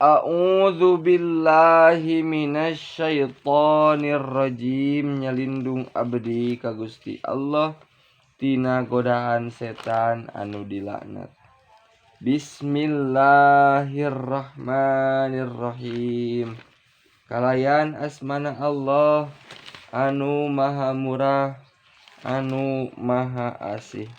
A'udzu billahi minasyaitonir rajim. Nyalindung abdi ka Gusti Allah tina godaan setan anu dilaknat. Bismillahirrahmanirrahim. Kalayan asmana Allah anu maha murah anu maha asih.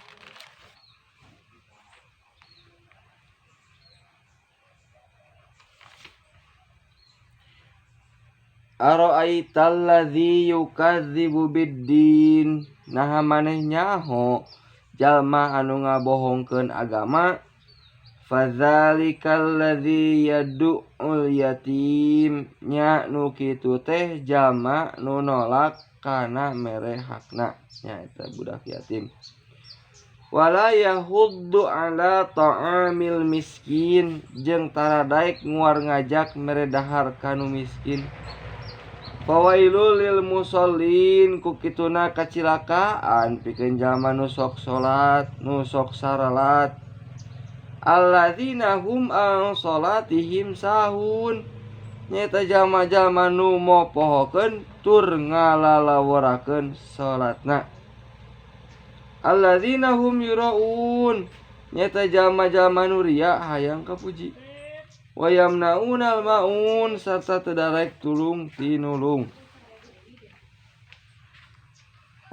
Ara'aitalladzi yukadzibu biddin. Naha maneh nyaho jalma anu ngabohongkeun agama. Fadzalikal ladzi yad'ul yatim. Nya nu kitu teh jalma nu nolak kana mere hakna, nyaeta budak yatim. Wala yahuddu ala ta'amil miskin. Jeung tara daek nguar ngajak mere dahar kanu miskin. Fawailul lil musallin. Ku kituna kacilakaan pikeun jalma nu sok salat, nu sok saralat. Alladzina hum an salatihim sahun. Nyaeta jalma-jalma nu mopohokeun tur ngalalaworakeun salatna. Alladzina hum yuraun. Nyaeta jalma-jalma nu riya hayang kapuji. Wa yamnaunal maun sarta teu darek tulung tinulung.